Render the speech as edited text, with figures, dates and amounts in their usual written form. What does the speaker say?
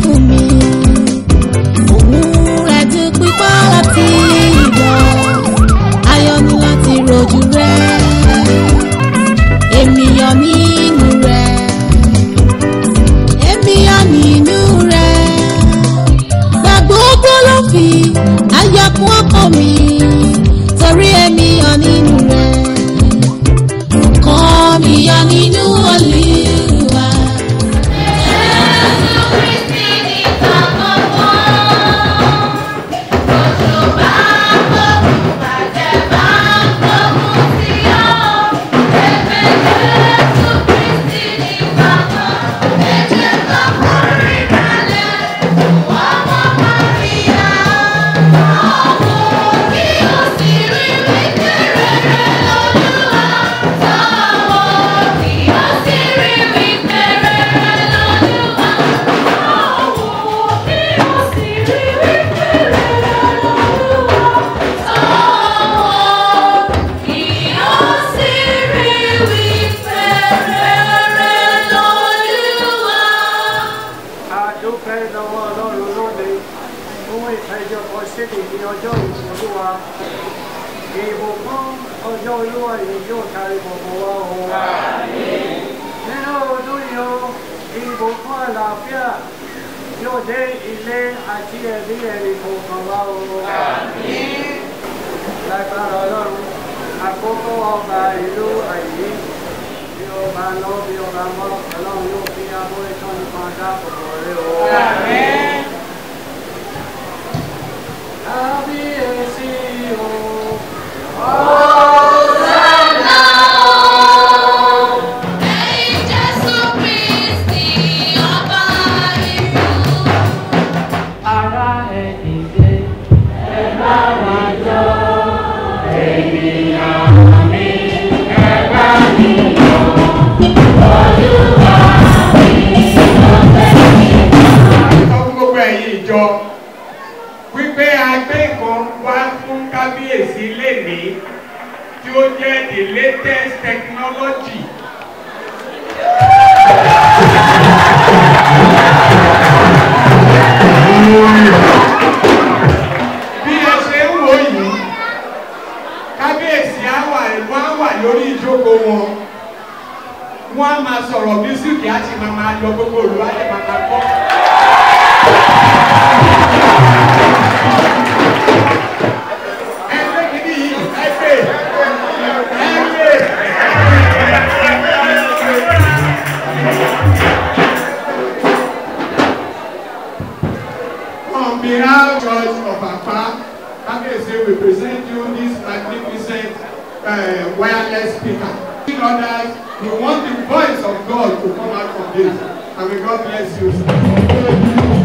fún mi. Òun ẹ̀dùn pípọ́ láti gbọ́, ayọ̀ ni láti rojú rẹ̀. Èmi yọ̀ nínú rẹ̀, èmi yọ̀ nínú rẹ̀. Gbà gbogbo ló fi ayọ̀ kún ọkàn mi, torí èmi yọ̀ nínú rẹ̀. Ọkàn mi yọ̀ nínú Olúwa. Jésù Kristi ní àkọ́kọ́, oṣù bá gbógun bàjẹ́ bá gbógun sí ọ. Ẹgbẹ́ Jésù Kristi ní bàbá, ẹ̀jẹ̀ tó kórè kalẹ̀ fún ọmọ Màríà. Àwọn kí ó sì rí wípé rere l'Olúwa. Àwọn kí ó sì rí wípé rere l'Olúwa. Àwọn kí ó sì rí wípé rere l'Olúwa. Àwọn kí ó sì rí wípé rere l'Olúwa. A dúpẹ́ lọ́wọ́ Ọlọ́run lónìí fún ìpéjọpọ̀ síbi ní ọjọ́ ìsìn Olúwa. Ìbùkún ọjọ́ Olúwa yìí yóò kárí gbogbo wa o. Nínú ọdún yìí o, ìbùkún àlàáfíà yóò dé ilé àti ẹbí ẹnì kọ̀ọ̀kan wa o. Lágbára Ọlọ́run, àkókò ọba ìlú àyè bí ó bá lọ bí ó bá mọ́, Ọlọ́run yóò fi abọ́ ìtọ́ni kan dáàbò bò rẹ o. Kábíyèsí o. Hosanna o, ẹ̀yin Jésù Kristi ọba ìlú. Ará ẹ dìde, ẹ bá wa yọ̀. Ènìyàn mi, ẹ bá mi yọ̀. Olúwa mi, ó fẹ́ mi. Sọ fún gbogbo ẹ̀yin ìjọ wípé a gbé nǹkan wá fún kábíyèsí lénìí tí ó jẹ́ the latest technology. Bí ẹ ṣe ń wò yìí, kábíyèsí á wà, wọ́n á wà lórí ìjókòó wọn, wọ́n á máa sọ̀rọ̀, mísíkì á sì máa máa lọ, gbogbo òlu á lè máa máa gbọ́. Ẹgbẹ́ kìíní yìí, ẹgbẹ́ ẹgbẹ́. On behalf of Church of Apa, Kábíyèsí, we present you this magnificent wireless speaker. In others, we want the voice of God to come out from this. And may God bless you, sir.